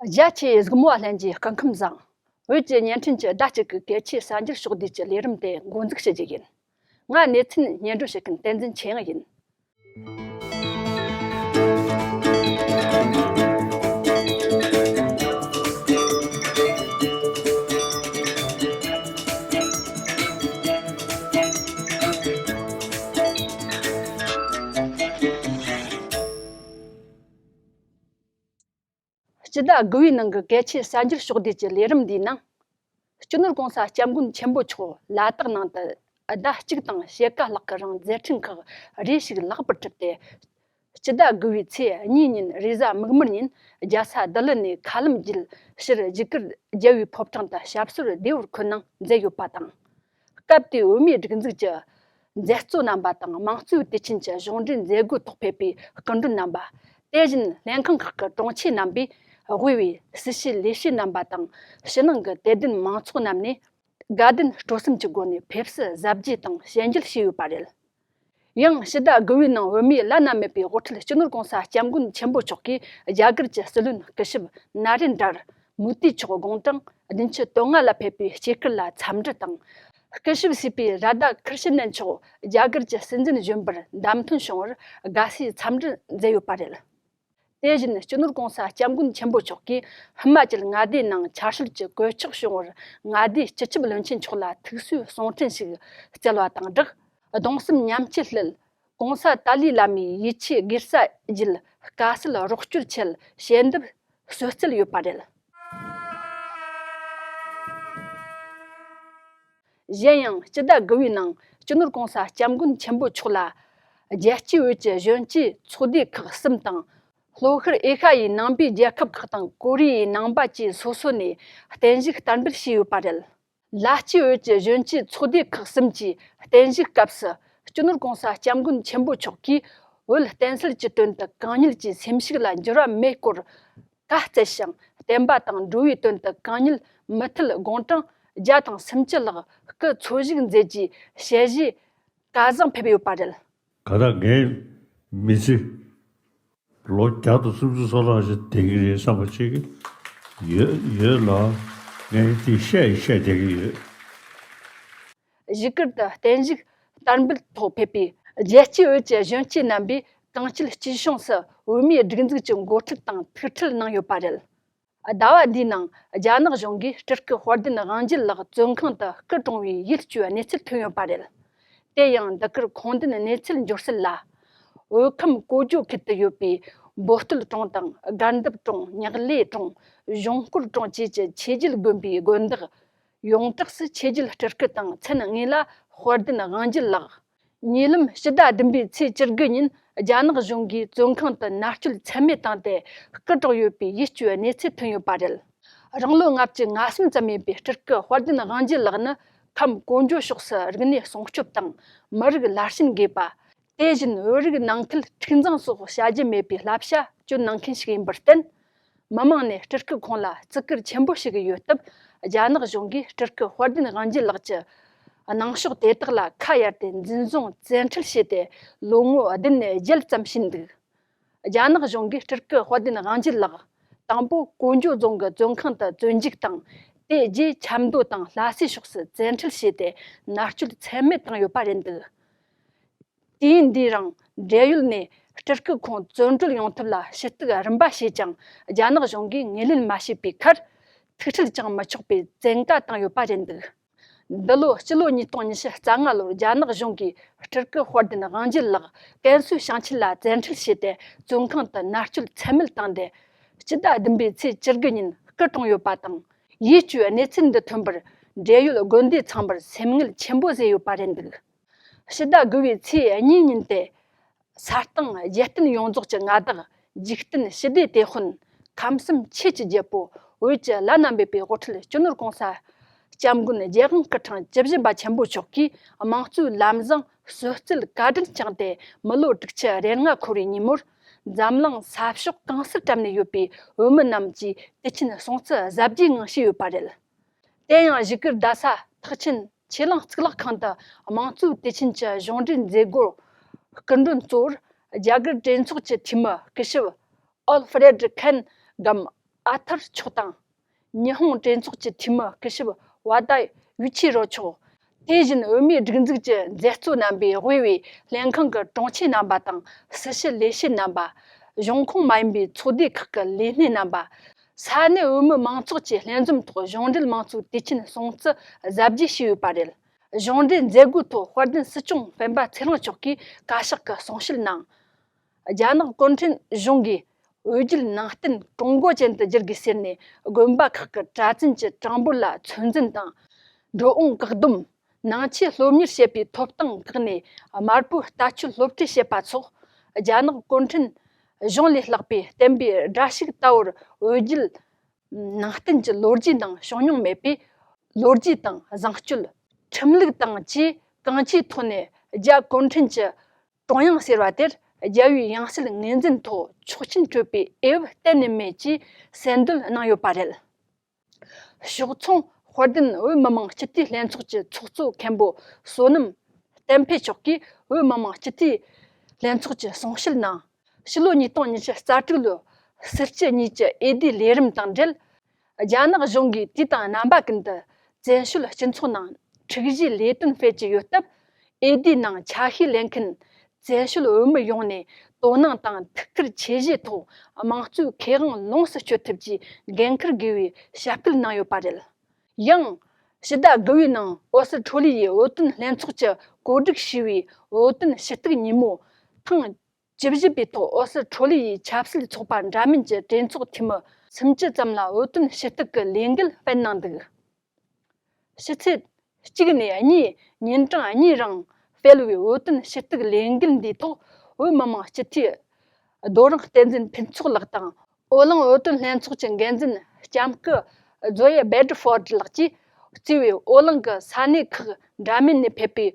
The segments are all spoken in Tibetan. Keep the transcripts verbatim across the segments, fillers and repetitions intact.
རྒྱ་ཆེའི་གཟིགས་མོ་བ་ལྷན་རྒྱས་སྐུ་ཁམས་བཟང་། བོད་ཀྱི་བརྙན་འཕྲིན་གྱི་ཟླ་གཅིག་གི་གལ་ཆེའི་གསར་འགྱུར་ཕྱོགས་བསྡུས་ཀྱི་ལས་རིམ་དེ་འགོ་འཛུགས་ཞུ་རྒྱུ་ཡིན། ང་གནས་ཚུལ་སྙན་སྒྲོན་བྱེད་མཁན་བསྟན་འཛིན་ཆོས་དབྱིངས་ཡིན། སྤྱི་ཟླ་དགུ་བའི་ནང་གི་གལ་ཆེའི་གསར་འགྱུར་ཕྱོགས་བསྡུས་ཀྱི་ལས་རིམ་འདིའི་ནང་། སྤྱི་ནོར་༸གོང་ས་༸སྐྱབས་མགོན་ཆེན་པོ་མཆོག་ལ་དྭགས་ནང་དུ་ཟླ་གཅིག་དང་ཕྱེད་ཀ་ལྷག་གི་རིང་མཛད་འཕྲིན་ཁག་རེ་ཞིག་ལེགས་པར་གྲུབ་སྟེ། སྤྱི་ཟླ་དགུ་བའི་ཚེས་གཉིས་ཉིན་རེས་གཟའ་མིག་དམར་ཉིན་རྒྱལ་ས་ལྡི་ལི་ནས་མཁའ་ལམ་བརྒྱུད་ཕྱིར་བཞུགས་སྒར་རྒྱལ་བའི་ཕོ་བྲང་དུ་ཞབས་སོར་བདེ་བར་འཁོད་གནང་མཛད་ཡོད་པ་དང་། སྐབས་དེའི་བོད་མིའི་སྒྲིག་འཛུགས་ཀྱི་མཛད་གཙོ་རྣམ་པ་དང་། དམངས་གཙོའི་དུས་ཆེན་གྱི་གཞུང་འབྲེལ་མཛད་སྒོའི་ཐོག་ཕེབས་པའི་སྐུ་མགྲོན་རྣམ་པ། དེ་བཞིན་ལྷན་ཁང་ཁག་གི་དྲུང་ཆེ་རྣམ་པས་དབུས་པའི་སྲིད་ཞུའི་ལས་བྱེད་རྣམ་པ་དང་། ཕྱི་ནང་གི་དད་ལྡན་མང་ཚོགས་རྣམས་ནས་དགའ་ལྡན་སྤྲོ་གསུམ་གྱི་སྒོ་ནས་ཕེབས་བསུ་གཟབ་རྒྱས་དང་ཞལ་མཇལ་བྱས་ཡོད་པ་རེད། ཡང་ཕྱི་ཟླ་དགུ་བའི་ནང་བོད་མིའི་བླ་ན་མེད་པའི་དབུ་ཁྲིད་སྤྱི་ནོར་༸གོང་ས་༸སྐྱབས་མགོན་ཆེན་པོ་མཆོག་གིས་རྒྱ་གར་གྱི་སྲིད་བློན་སྐུ་ཞབས་ན་རེན་དྲར་མོ་དི་མཆོག་དགུང་གྲངས་བདུན་ཅུ་དོན་ལྔ་ལ་ཕེབས་པའི་སྐྱེས་སྐར་ལ་འཚམས་འདྲི་དང་། སྐུ་ཞབས་སི་པི་རཱ་དྷ་ཀིར་ཤི་ནན་མཆོག་རྒྱ་གར་གྱི་སྲིད་འཛིན་གཞོན་པར་བདམས་ཐོན་བྱུང་བར་དགའ་བསུའི་འཚམས་འདྲི་མཛད་ཡོད་པ་རེད། དེ་བཞིན་སྤྱི་ནོར་༸གོང་ས་༸སྐྱབས་མགོན་ཆེན་པོ་མཆོག་གིས་ཧི་མ་ཅལ་མངའ་སྡེའི་ནང་ཆབ་སྲིད་ཀྱི་གོད་ཆག་བྱུང་བར་མངའ་སྡེའི་སྤྱི་ཁྱབ་བློན་ཆེན་མཆོག་ལ་ཐུགས་གསོའི་གསུང་འཕྲིན་ཞིག་བསྩལ་བ་དང་སྦྲགས། གདུང་སེམས་མཉམ་སྐྱེད་སླད་༸གོང་ས་ཏཱ་ལའི་བླ་མའི་ཡིད་ཆེས་དགེ་རྩ་བརྒྱུད་དཀའ་སེལ་རོགས་སྐྱོར་ཆེད་ཞལ་འདེབས་གསོལ་སྩལ་ཡོད་པ་རེད། གཞན་ཡང་སྤྱི་ཟླ་དགུ་བའི་ནང་སྤྱི་ནོར་༸གོང་ས་༸སྐྱབས་མགོན་ཆེན་པོ་མཆོག་ལ་རྒྱལ་སྤྱིའི་བོད་ཀྱི་གཞོན་སྐྱེས་ཚོགས་སྡེ་ཁག་གསུམ་དང་། ལྷོ་ཤར་ཨེ་ཤ་ཡའི་ནང་པའི་རྒྱལ་ཁབ་ཁག་དང་ཀོ་རི་ཡའི་ནང་པ་བཅས་སོ་སོ་ནས་བརྟན་བཞུགས་དར་འབུལ་བྱས་ཡོད་པ་རེད། ལ་སྤྱིའི་བོད་ཀྱི་གཞོན་སྐྱེས་ཚོགས་སྡེ་ཁག་གསུམ་གྱིས་བརྟན་བཞུགས་སྐབས་སུ་སྤྱི་ནོར་༸གོང་ས་༸སྐྱབས་མགོན་ཆེན་པོ་མཆོག་གིས་བོད་བསྟན་སྲིད་ཀྱི་དོན་དུ་གང་ཉིད་ཀྱི་སེམས་ཤུགས་ལ་འགྱུར་བ་མེད་སྐོར་བཀའ་སྩལ་ཞིང་། བསྟན་པ་དང་འགྲོ་བའི་དོན་དུ་གང་ཉིད་མུ་མཐུད་དགུང་གྲངས་བརྒྱ་དང་སུམ་ཅུ་ལྷག་སྐུ་འཚོ་བཞུགས་མཛད་རྒྱུའི་ཞལ་བཞེས་སྐལ་བཟང་ཕེབས་ཡོད་པ་རེད། ག་ད་ངའི་མི་ཚེ་ལོ་བརྒྱ་དང་སུམ་ཅུ་སོ་ལྔ་ཞིག་བསྡད་ཀྱི་རེད་བསམ་པ་ཅིག་ཡོད་ཡོད་ལ། ངས་དེ་བཤད་བཤད་བསྡད་ཀྱི་ཡོད། བཞུགས་སྒར་དུ་བརྟན་བཞུགས་དར་འབུལ་ཐོག་ཕེབས་པའི་རྒྱལ་སྤྱིའི་བོད་ཀྱི་གཞོན་སྐྱེས་རྣམ་པས་གངས་སྐྱིད་སྐྱིད་གཤོངས་སུ་བོད་མིའི་སྒྲིག་འཛུགས་ཀྱི་འགོ་ཁྲིད་དང་ཐུག་འཕྲད་གནང་ཡོད་པ་རེད། ཟླ་བ་འདིའི་ནང་རྒྱ་ནག་གཞུང་གིས་སྤྲུལ་སྐུ་དཔལ་ལྡན་དབང་རྒྱལ་ལགས་བཙོན་ཁང་དུ་སྐུ་གྲོངས་པའི་ཡིད་སྐྱོའི་གནས་ཚུལ་ཐོན་ཡོད་པ་རེད། དེ་ཡང་འདི་གར་ཁུངས་ལྡན་གནས་ཚུལ་འབྱོར་གསལ་ལ། བོད་ཁམས་གོ་ཇོ་ཁུལ་དུ་ཡོད་པའི་བོད་སྟོད་གྲོང་དང་སྒར་འདབས་གྲོང་། ཉག་ལེ་གྲོང་། གཞུང་སྐོར་གྲོང་བཅས་ཀྱི་ཆོས་བརྒྱུད་དགོན་པའི་དགོན་བདག་ཡོངས་གྲགས་སུ་ཆོས་བརྒྱུད་སྤྲུལ་སྐུ་དང་མཚན་དངོས་ལ་དཔལ་ལྡན་དབང་རྒྱལ་ལགས། ཉེ་ལམ་ཕྱི་ཟླ་བདུན་པའི་ཚེས་བཅུ་དགུ་ཉིན་རྒྱ་ནག་གཞུང་གིས་བཙོན་ཁང་དུ་མནར་གཅོད་ཚད་མེད་བཏང་སྟེ་སྐུ་གྲོངས་ཡོད་པའི་ཡིད་སྐྱོའི་གནས་ཚུལ་ཐོན་ཡོད་པ་རེད། རང་ལོ་ལྔ་བཅུ་ང་གསུམ་ཙམ་ཡིན་པའི་སྤྲུལ་སྐུ་དཔལ་ལྡན་དབང་རྒྱལ་ལགས་ནི་ཁམས་གོ་འཇོ་ཕྱོགས་སུ་རིག་གནས་སྲུང་སྐྱོབ་དང་མི་རིགས་ལར་ཞེན་དགོས་པ། དེ་བཞིན་བོད་རིགས་ནང་ཁུལ་འཁྲུག་འཛིང་སོགས་བྱ་རྒྱུ་མེད་པའི་བསླབ་བྱ་སྤྱོད་གནང་མཁན་ཞིག་ཡིན་པར་བརྟེན། མི་མང་ནས་སྤྲུལ་སྐུ་ཁོང་ལ་བརྩི་བཀུར་ཆེན་པོ་ཞུ་གི་ཡོད་སྟབས། རྒྱ་ནག་གཞུང་གིས་སྤྲུལ་སྐུ་དཔལ་ལྡན་དབང་རྒྱལ་ལགས་ཀྱི་གནང་ཕྱོགས་དེ་དག་ལ་ཁ་གཡར་ཏེ་འཛིན་བཟུང་བཙན་ཁྲིད་བྱས་ཏེ་ལོ་ངོ་བདུན་ནས་བརྒྱད་ཙམ་ཕྱིན་འདུག་རྒྱ་ནག་གཞུང་གིས་སྤྲུལ་སྐུ་དཔལ་ལྡན་དབང་རྒྱལ་ལགས་དང་པོ་གོ་འཇོ་རྫོང་གི་བཙོན་ཁང་དུ་བཙོན་འཇུག་དང་། དེ་རྗེས་ཆབ་མདོ་དང་ལྷ་སའི་ཕྱོགས་སུ་བཙན་ཁྲིད་བྱས་ཏེ་མནར་གཅོད་ཚད་མེད་བཏང་ཡོད་པ་རེད་འདུག་དུས་ཡུན་འདིའི་རིང་འབྲེལ་ཡོད་ནས་སྤྲུལ་སྐུ་ཁོང་བཙོན་གྲོལ་ཡོང་ཐབས་ལ་ཞུ་གཏུག་རིམ་པ་བྱས་ཀྱང་། རྒྱ་ནག་གཞུང་གིས་ངོས་ལེན་མ་བྱས་པའི་ཁར་ཐུག་འཕྲད་ཀྱང་མི་ཆོག་པའི་བཙན་བཀའ་བཏང་ཡོད་པ་རེད་འདུག་འདི་ལོ་སྤྱི་ལོ་ཉིས་སྟོང་ཉི་ཤུ་རྩ་ལྔ་ལོར་རྒྱ་ནག་གཞུང་གིས་སྤྲུལ་སྐུ་དཔལ་ལྡན་དབང་རྒྱལ་ལགས་ཀན་སུའུ་ཞིང་ཆེན་ལ་བཙན་ཁྲིད་བྱས་ཏེ་བཙོན་ཁང་དུ་མནར་གཅོད་ཚད་མེད་བཏང་སྟེ། སྤྱི་ཟླ་བདུན་པའི་ཚེས་བཅུ་དགུ་ཉིན་སྐུ་གྲོངས་ཡོད་པ་དང་། ཡིད་སྐྱོའི་གནས་ཚུལ་འདི་ཐོན་པར་འབྲེལ་ཡོད་དགོན་སྡེ་ཚང་མར་སེམས་ངལ་ཆེན་པོ་བཟོས་ཡོད་པ་རེད་འདུག་ཕྱི་ཟླ་དགུ་བའི་ཚེས་གཉིས་ཉིན་ཏེ། ས་སྟེང་རྒྱལ་བསྟན་ཡོངས་རྫོགས་ཀྱི་མངའ་བདག་འཇིག་རྟེན་ཞི་བདེའི་དེད་དཔོན་ཁམས་གསུམ་ཆོས་ཀྱི་རྒྱལ་པོ་བོད་ཀྱི་བླ་ན་མེད་པའི་དབུ་ཁྲིད་སྤྱི་ནོར་༸གོང་ས་༸སྐྱབས་མགོན་རྒྱལ་དབང་སྐུ་ཕྲེང་བཅུ་བཞི་པ་ཆེན་པོ་མཆོག་གིས་དམངས་གཙོའི་ལམ་བཟང་གསོལ་སྩལ་བཀའ་དྲིན་བསྐྱངས་ཏེ། མི་ལོ་དྲུག་ཅུ་རེ་ལྔ་འཁོར་བའི་ཉིན་མོར་འཛམ་གླིང་ས་ཕྱོགས་གང་སར་བཀྲམ་ནས་ཡོད་པའི་བོད་མི་རྣམས་ཀྱིས་དུས་ཆེན་སྲུང་བརྩི་གཟབ་རྒྱས་ངང་བྱས་ཡོད་པ་རེད། དེ་ཡང་བཞུགས་སྒར་རྡ་ས་ཐེག་ཆེན་ཆོས་གླིང་གཙུག་ལག་ཁང་དུ་དམངས་གཙོའི་དུས་ཆེན་གྱི་གཞུང་འབྲེལ་མཛད་སྒོར་སྐུ་མགྲོན་གཙོ་བོར་རྒྱ་གར་གྲོས་ཚོགས་ཀྱི་འཐུས་མི་སྐུ་ཞབས་ཨོལ་ཧྥི་རེད་ཁན་གམ་ ཨ་ཐར་མཆོག་དང་། ཉི་ཧོང་གྲོས་ཚོགས་ཀྱི་འཐུས་མི་སྐུ་ཞབས་ཝ་ད་ཡུ་ཆི་རོ་མཆོག་དེ་བཞིན་བོད་མིའི་སྒྲིག་འཛུགས་ཀྱི་མཛད་གཙོ་རྣམ་པས་དབུས་པའི་ལྷན་ཁང་གི་དྲུང་ཆེ་རྣམ་པ་དང་། སྲི་ཞུ་ལས་བྱེད་རྣམ་པ། གཞུང་ཁོངས་མ་ཡིན་པའི་ཚོགས་སྡེ་ཁག་གི་ལས་སྣེ་རྣམ་པ། ས་གནས་བོད་མི་མང་ཚོགས་ཀྱི་ལྷན་འཛོམས་ཐོག་གཞུང་འབྲེལ་དམངས་གཙོའི་དུས་ཆེན་སྲུང་བརྩི་གཟབ་རྒྱས་བྱས་ཡོད་པ་རེད། གཞུང་འབྲེལ་མཛད་སྒོའི་ཐོག་དཔལ་ལྡན་སྲིད་སྐྱོང་སྤེན་པ་ཚེ་རིང་མཆོག་གིས་བཀའ་ཤག་གི་གསུང་བཤད་གནང་། རྒྱ་ནག་གུང་ཁྲན་གཞུང་གིས་བོད་བརྒྱུད་ནང་བསྟན་ཀྲུང་གོ་ཅན་དུ་བསྒྱུར་དགོས་ཟེར་ནས། དགོན་པ་ཁག་གི་གྲྭ་བཙུན་གྱི་གྲངས་འབོར་ལ་ཚོད་འཛིན་དང་། འགྲོ་འོང་བཀག་སྡོམ། ནང་ཆོས་སློབ་གཉེར་བྱེད་པའི་ཐོབ་ཐང་བཀག་ནས། དམར་པོའི་ལྟ་སྤྱོད་སློབ་ཁྲིད་བྱེད་པ་སོགས། རྒྱ་ནག་གུང་ཁྲན་གཞུང་ལས་ལྷག་པའི་བསྟན་པའི་སྒྲ་ཞིག་ལྟ་བུར་བོད་བརྒྱུད་ནང་བསྟན་གྱི་ལོ་རྒྱུས་ནང་བྱུང་མྱོང་མེད་པའི་ལོ་རྒྱུས་དང་བཟང་སྤྱོད། ཁྲིམས་ལུགས་དང་བཅས་གང་ཅིའི་ཐོག་ནས་རྒྱ་གུང་ཁྲན་གྱི་ཀྲུང་དབྱང་ཟེར་བ་དེར་རྒྱལ་བའི་ཡང་སྲིད་ངོས་འཛིན་ཐོག་ཆོག་མཆན་སྤྲོད་པའི་འོས་བབ་གཏན་ནས་མེད་ཅེས་གསལ་འདོན་གནང་ཡོད་པ་རེད། ཕྱོགས་མཚུངས། དཔལ་ལྡན་བོད་མི་མང་སྤྱི་འཐུས་ལྷན་ཚོགས་ཀྱི་ཚོགས་གཙོ་མཁན་པོ་བསོད་ནམས་བསྟན་འཕེལ་མཆོག་གིས་བོད་མི་མང་སྤྱི་འཐུས་ལྷན་ཚོགས་ཀྱི་གསུང་བཤད་ནང་། ཕྱི་ལོ་ཉིས་སྟོང་ཉི་ཤུ་རྩ་དྲུག་ལོའི་སྲིད་སྤྱི་གཉིས་ཀྱི་འོས་བསྡུའི་ལས་རིམ་དང་འབྲེལ། རྒྱ་ནག་གཞུང་གིས་དུས་དང་རྣམ་པ་ཀུན་ཏུ་བཙན་བྱོལ་སྤྱི་ཚོགས་ནང་འཁྲུག་གཞིའི་ལས་དོན་སྤེལ་གྱི་ཡོད་སྟབས། འོས་བསྡུའི་ནང་ཆ་ཤས་ལེན་མཁན་བཙན་བྱོལ་བོད་མི་ཡོངས་ནས་དོ་སྣང་དང་ཐུགས་ཁུར་ཆེ་བཞེས་ཐོག་དམངས་གཙོའི་ཁེ་དབང་ལོངས་སུ་སྤྱོད་ཐུབ་ཀྱི་འགན་འཁུར་དགོས་པའི་ཞབས་སྐུལ་གནང་ཡོད་པ་རེད། ཡང་། ཕྱི་ཟླ་དགུ་བའི་ནང་ཨོ་སི་ཁྲོ་ལི་ཡའི་བོད་དོན་ལྷན་ཚོགས་ཀྱིས་གོ་སྒྲིག་བྱས་པའི་བོད་དོན་ཞུ་གཏུག་ཉིན་མོ་ཐེངས་བཅུ་བཞི་པའི་ཐོག་ཨོ་སི་ཁྲོ་ལི་ཡའི་ཆབ་སྲིད་ཚོགས་པ་འདྲ་མིན་གྱི་གྲོས་ཚོགས་འཐུས་མི་སུམ་ཅུ་ཙམ་ལ་བོད་དོན་ཞུ་གཏུག་གི་ལས་འགུལ་སྤེལ་གནང་འདུག་ཕྱི་ཚེས་གཅིག་ནས་གཉིས་ཉིན་གྲངས་གཉིས་རིང་སྤེལ་བའི་བོད་དོན་ཞུ་གཏུག་ལས་འགུལ་འདིའི་ཐོག་བོད་མི་མང་སྤྱི་འཐུས་རྡོ་རིང་བསྟན་འཛིན་ཕུན་ཚོགས་ལགས་དང་། བོད་གླིང་བོད་དོན་ལྷན་ཚོགས་ཀྱི་འགན་འཛིན་ལྕམ་སྐུ་ཛོ་ཡེ་སྦེ་ཏྲི་ཧྥོར་ལགས་ཀྱིས་གཙོས་པའི་བོད་གླིང་གི་ས་གནས་ཁག་འདྲ་མིན་ནས་ཕེབས་པའི་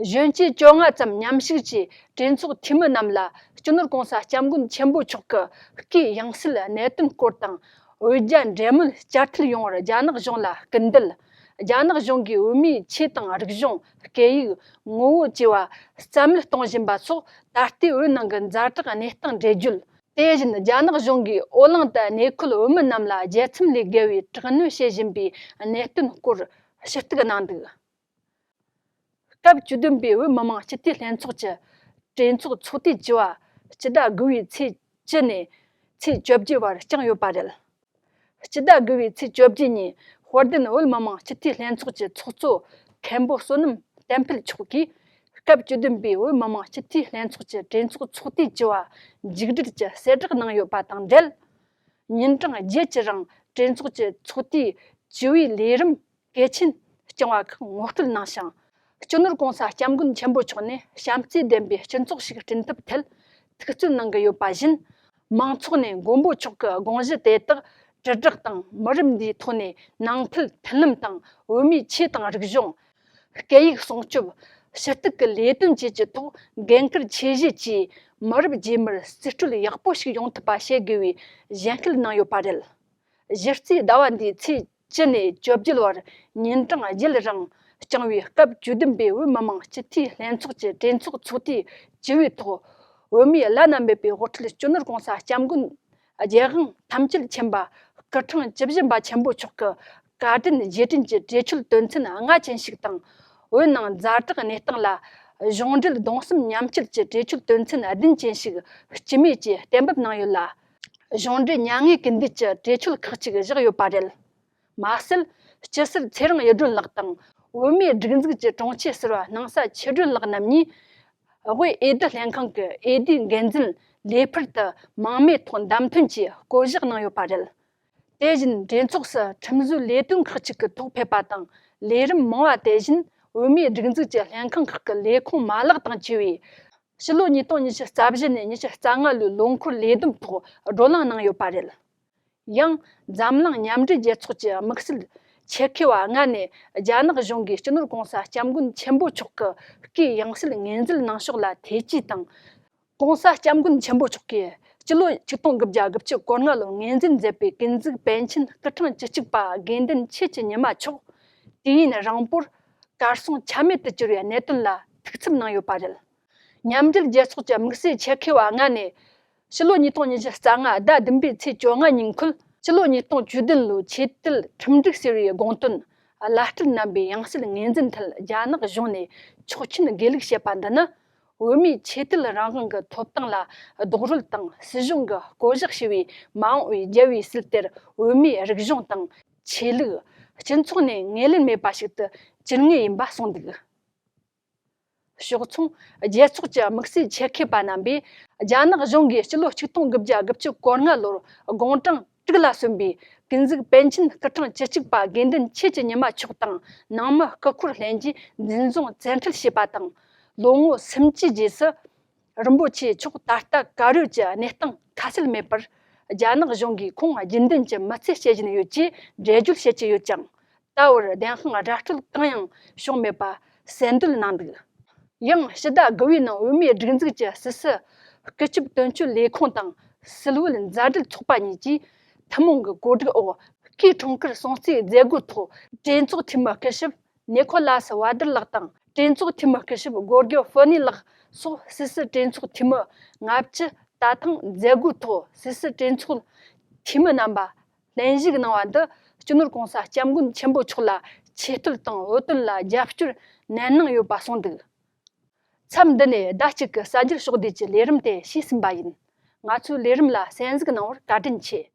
གཞོན་སྐྱེས་བཅོ་ལྔ་ཙམ་མཉམ་ཞུགས་ཀྱིས་གྲོས་ཚོགས་འཐུས་མི་རྣམས་ལ་སྤྱི་ནོར་༸གོང་ས་༸སྐྱབས་མགོན་ཆེན་པོ་མཆོག་གི་སྐུའི་ཡང་སྲིད་གནད་དོན་སྐོར་དང་། བོད་རྒྱ་འབྲེལ་མོལ་བསྐྱར་མཐུད་ཡོང་བར་རྒྱ་ནག་གཞུང་ལ་སྐུལ་འདེད། རྒྱ་ནག་གཞུང་གིས་བོད་མིའི་ཆོས་དང་རིག་གཞུང་། སྐད་ཡིག་ངོ་བོ་བཅས་པ་རྩ་མེད་གཏོང་བཞིན་པ་སོགས། ད་ལྟའི་བོད་ནང་གི་ཛ་དྲག་གནས་སྟངས་འགྲེལ་བརྗོད། དེ་བཞིན་རྒྱ་ནག་གཞུང་གིས་བོད་གླིང་དུ་གནས་འཁོད་བོད་མི་རྣམས་ལ་རྒྱལ་མཚམས་ལས་བརྒལ་བའི་དྲག་གནོན་བྱེད་བཞིན་པའི་གནད་དོན་སྐོར་ཞུ་གཏུག་གནང་འདུག་སྐབས་བཅུ་བདུན་པའི་བོད་མི་མང་སྤྱི་འཐུས་ལྷན་ཚོགས་ཀྱི་གྲོས་ཚོགས་ཚོགས་དུས་བཅུ་བ་སྤྱི་ཟླ་དགུ་བའི་ཚེས་བཅུ་ནས་ཚེས་བཅོ་བརྒྱད་བར་བསྐྱངས་ཡོད་པ་རེད། སྤྱི་ཟླ་དགུ་བའི་ཚེས་བཅོ་བརྒྱད་ཉིན་དཔལ་ལྡན་བོད་མི་མང་སྤྱི་འཐུས་ལྷན་ཚོགས་ཀྱི་ཚོགས་གཙོ་མཁན་པོ་བསོད་ནམས་བསྟན་འཕེལ་མཆོག་གིས། སྐབས་བཅུ་བདུན་པའི་བོད་མི་མང་སྤྱི་འཐུས་ལྷན་ཚོགས་ཀྱི་གྲོས་ཚོགས་ཚོགས་དུས་བཅུ་བ་མཇུག་སྒྲིལ་གྱི་གསལ་བསྒྲགས་གནང་ཡོད་པ་དང་འབྲེལ། ཉིན་གྲངས་བརྒྱད་ཀྱི་རིང་གྲོས་ཚོགས་ཀྱི་ཚོགས་དུས་བཅུ་བའི་ལས་རིམ་གལ་ཆེན་བསྐྱངས་པ་ཁག་ངོ་སྤྲོད་གནང་ཞིང་། སྤྱི་ནོར་༸གོང་ས་༸སྐྱབས་མགོན་ཆེན་པོ་མཆོག་ནས་བྱམས་བརྩེ་ལྡན་པའི་སྤྱི་ཚོགས་ཤིག་བསྐྲུན་ཐབས་ཐད་ཐུགས་བརྩོན་གནང་གི་ཡོད་པ་བཞིན། མང་ཚོགས་ནས་མགོན་པོ་མཆོག་གི་དགོངས་གཞི་དེ་དག་དྲིལ་བསྒྲགས་དང་། མི་རབས་འདིའི་ཐོག་ནས་ནང་ཁུལ་མཐུན་ལམ་དང་། བོད་མིའི་ཆོས་དང་རིག་གཞུང་། སྐད་ཡིག་སྲུང་སྐྱོབ། ཞུ་གཏུག་གི་ལས་དོན་བཅས་ཀྱི་ཐོག་འགན་འཁུར་ཆེ་བཞེས་ཀྱིས། མི་རབས་རྗེས་མར་རྩིས་སྤྲོད་ཡག་པོ་ཞིག་ཡོང་ཐུབ་པ་བྱེད་དགོས་པའི་གཞེན་སྐུལ་གནང་ཡོད་པ་རེད། གཞི་རྩའི་ཟླ་བ་འདིའི་ཚེས་བཅུ་ནས་བཅོ་བརྒྱད་བར་ཉིན་གྲངས་བརྒྱད་རིང་བསྐྱངས་པའི་སྐབས་བཅུ་བདུན་པའི་བོད་མི་མང་སྤྱི་འཐུས་ལྷན་ཚོགས་ཀྱི་གྲོས་ཚོགས་ཚོགས་དུས་བཅུ་བའི་ཐོག་བོད་མིའི་བླ་ན་མེད་པའི་དབུ་ཁྲིད་སྤྱི་ནོར་༸གོང་ས་༸སྐྱབས་མགོན་རྒྱལ་དབང་ཐམས་ཅད་མཁྱེན་པ་སྐུ་ཕྲེང་བཅུ་བཞི་པ་ཆེན་པོ་མཆོག་གི་བཀའ་དྲིན་རྗེས་དྲན་གྱི་གྲོས་ཆོད་དོན་ཚན་ལྔ་ཅན་ཞིག་དང་། བོད་ནང་ཛ་དྲག་གནས་སྟངས་ལ་གཞུང་འབྲེལ་གདུང་སེམས་མཉམ་སྐྱེད་ཀྱི་གྲོས་ཆོད་དོན་ཚན་བདུན་ཅན་ཞིག་སྤྱི་མོས་ཀྱིས་གཏན་འབེབས་གནང་ཡོད་ལ། གཞུང་འབྲེལ་མྱ་ངན་གུས་འདུད་ཀྱི་གྲོས་ཆོད་ཁག་ཅིག་བཞག་ཡོད་པ་རེད། མ་ཟད། སྤྱི་ཟུར་ཚེ་རིང་གཡུ་སྒྲོན་ལགས་དང་། བོད་མིའི་སྒྲིག་འཛུགས་ཀྱི་དྲུང་ཆེ་ཟུར་པ་སྣང་ས་ཆོས་སྒྲོན་ལགས་རྣམ་གཉིས། དབུས་འོས་བསྡུ་ལྷན་ཁང་གི་འོས་བསྡུའི་འགན་འཛིན་ལས་འཕུར་དུ་མིང་མེད་ཐོག་བདམས་ཐོན་གྱིས་བསྐོ་གཞག་གནང་ཡོད་པ་རེད། དེ་བཞིན་གྲོས་ཚོགས་སུ་ཁྲིམས་བཟོའི་ལས་དོན་ཁག་ཅིག་གི་ཐོག་ཕེབས་པ་དང་། ལས་རིམ་མང་བ་དེ་བཞིན་བོད་མིའི་སྒྲིག་འཛུགས་ཀྱི་ལྷན་ཁང་ཁག་གི་ལས་ཁུངས་མ་ལག་དང་བཅས་པའི་ཕྱི་ལོ་ཉིས་སྟོང་ཉི་ཤུ་རྩ་བཞི་ནས་ཉི་ཤུ་རྩ་ལྔ་ལོའི་ལོ་འཁོར་ལས་བསྡོམས་ཐོག་བགྲོ་གླེང་གནང་ཡོད་པ་རེད། ཡང་། འཛམ་གླིང་མཉམ་འབྲེལ་རྒྱལ་ཚོགས་ཀྱི་དམིགས་བསལ་ཆེད་མཁས་པ་ལྔ་ནས་རྒྱ་ནག་གཞུང་གིས་སྤྱི་ནོར་༸གོང་ས་༸སྐྱབས་མགོན་ཆེན་པོ་མཆོག་གི་སྐུའི་ཡང་སྲིད་ངོས་འཛིན་གནང་ཕྱོགས་ལ་ཐེ་ཇུས་དང་། ༸གོང་ས་༸སྐྱབས་མགོན་ཆེན་པོ་མཆོག་གིས་སྤྱི་ལོ་ཆིག་སྟོང་དགུ་བརྒྱ་དགུ་བཅུ་གོ་ལྔ་ལོར་ངོས་འཛིན་མཛད་པའི་ཀུན་གཟིགས་པཎ་ཆེན་སྐུ་ཕྲེང་བཅུ་གཅིག་པ་དགེ་འདུན་ཆོས་ཀྱི་ཉི་མ་མཆོག་དུས་ཡུན་རིང་པོར་གར་སོང་ཆ་མེད་དུ་གྱུར་བའི་གནད་དོན་ལ་ཐུགས་འཚབ་གནང་ཡོད་པ་རེད། མཉམ་འབྲེལ་རྒྱལ་ཚོགས་ཀྱི་དམིགས་བསལ་ཆེད་མཁས་པ་ལྔ་ནས། ཕྱི་ལོ་ཉིས་སྟོང་ཉི་ཤུ་རྩ་ལྔ་ཟླ་བདུན་པའི་ཚེས་བཅོ་ལྔ་ཉིན་ཁུལ་ སྤྱི་ལོ་ཉིས་སྟོང་བཅུ་བདུན་ལོའི་ཆོས་དད་ཁྲིམས་སྒྲིག་ཟེར་བའི་དགོངས་དོན་བླ་སྤྲུལ་རྣམ་པའི་ཡང་སྲིད་ངོས་འཛིན་ཐད་རྒྱ་ནག་གཞུང་ནས་ཆོག་མཆན་དགེ་ལུགས་བྱེད་པ་འདི་ནི། བོད་མིའི་ཆོས་དད་རང་དབང་གི་ཐོབ་ཐང་ལ་རྡོག་རོལ་དང་སྲིད་གཞུང་གིས་བསྐོ་གཞག་བྱས་པའི་མ་འོངས་པའི་རྒྱལ་བའི་སྲིད་དེར་བོད་མིའི་རིག་གཞུང་དང་ཆོས་ལུགས། སྤྱི་ཚོགས་ནས་ངོས་ལེན་མེད་པ་ཞིག་ཏུ་གྱུར་ངེས་ཡིན་པ་གསུངས་འདུག། ཕྱོགས་མཚུངས། རྒྱལ་ཚོགས་ཀྱི་དམིགས་བསལ་ཆེད་མཁས་པ་རྣམ་པས་རྒྱ་ནག་གཞུང་གིས་སྤྱི་ལོ་ཆིག་སྟོང་དགུ་བརྒྱ་དགུ་བཅུ་གོ་ལྔ་ལོར་དགུང་གྲངས་དྲུག་ལ་སོན་པའི་ཀུན་གཟིགས་པཎ་ཆེན་སྐུ་ཕྲེང་བཅུ་གཅིག་པ་དགེ་འདུན་ཆོས་ཀྱི་ཉི་མ་མཆོག་དང་ནང་མི་སྐུ་འཁོར་ལྷན་རྒྱས་འཛིན་བཟུང་བཙན་ཁྲིད་བྱས་པ་དང་། ལོ་ངོ་སུམ་ཅུའི་རྗེས་སུ། རིན་པོ་ཆེ་མཆོག་ད་ལྟ་གར་ཡོད་ཀྱི་གནས་སྟངས་ཁ་གསལ་མེད་པར། རྒྱ་ནག་གཞུང་གིས་ཁོང་རྒྱུན་ལྡན་གྱི་མི་ཚེ་སྐྱེལ་བཞིན་ཡོད་ཅེས་འགྲེལ་བརྗོད་བྱེད་ཀྱི་ཡོད་ཀྱང་། ད་བར་བདེན་དཔང་ར་སྤྲོད་གང་ཡང་བྱུང་མེད་པ་གསལ་འདོད་གནང་འདུག། ཡང་ཕྱི་ཟླ་དགུ་བའི་ནང་བོད་མིའི་སྒྲིག་འཛུགས་ཀྱི་སྲིད་བྱུས་བཀོད་ཁྱབ་དོན་གཅོད་ལས་ཁུངས་དང་སིལ་བུར་མཛའ་འབྲེལ་ཚོགས་པ་གཉིས་ཀྱིས་ཐུན་མོང་གི་གོ་སྒྲིག་འོག་སྐུའི་འཁྲུངས་སྐར་སྲུང་བརྩིའི་མཛད་སྒོའི་ཐོག་གྲོས་ཚོགས་འཐུས་མི་སྐུ་ཞབས་ནེ་ཁོ་ལ་སི་ཝ་དར་ལགས་དང་། གྲོས་ཚོགས་འཐུས་མི་སྐུ་ཞབས་སྒོར་གྱི་ཧྥོ་ནི་ལགས་སོགས་སུད་སི་གྲོས་ཚོགས་འཐུས་མི་ལྔ་བཅུ་ད་ཐེངས་མཛད་སྒོའི་ཐོག་སུད་སི་གྲོས་ཚོགས་འཐུས་མི་རྣམ་པ་ལྷན་ཞུགས་གནང་བ་འདི་སྤྱི་ནོར་གོང་ས་སྐྱབས་མགོན་ཆེན་པོ་མཆོག་ལ་ཆེ་བསྟོད་དང་འོས་བསྟུན་ལ་རྒྱབ་སྐྱོར་ནན་གནང་ཡོད་པ་གསུངས་འདུག། མཚམས་འདི་ནས་ཟླ་གཅིག་གི་གསར་འགྱུར་ཕྱོགས་བསྡུས་ཀྱི་ལས་རིམ་དེ་ཞུས་ཟིན་པ་ཡིན། ང་ཚོའི་ལས་རིམ་ལ་གསན་གཟིགས་གནང་བར་བཀའ་དྲིན་ཆེ།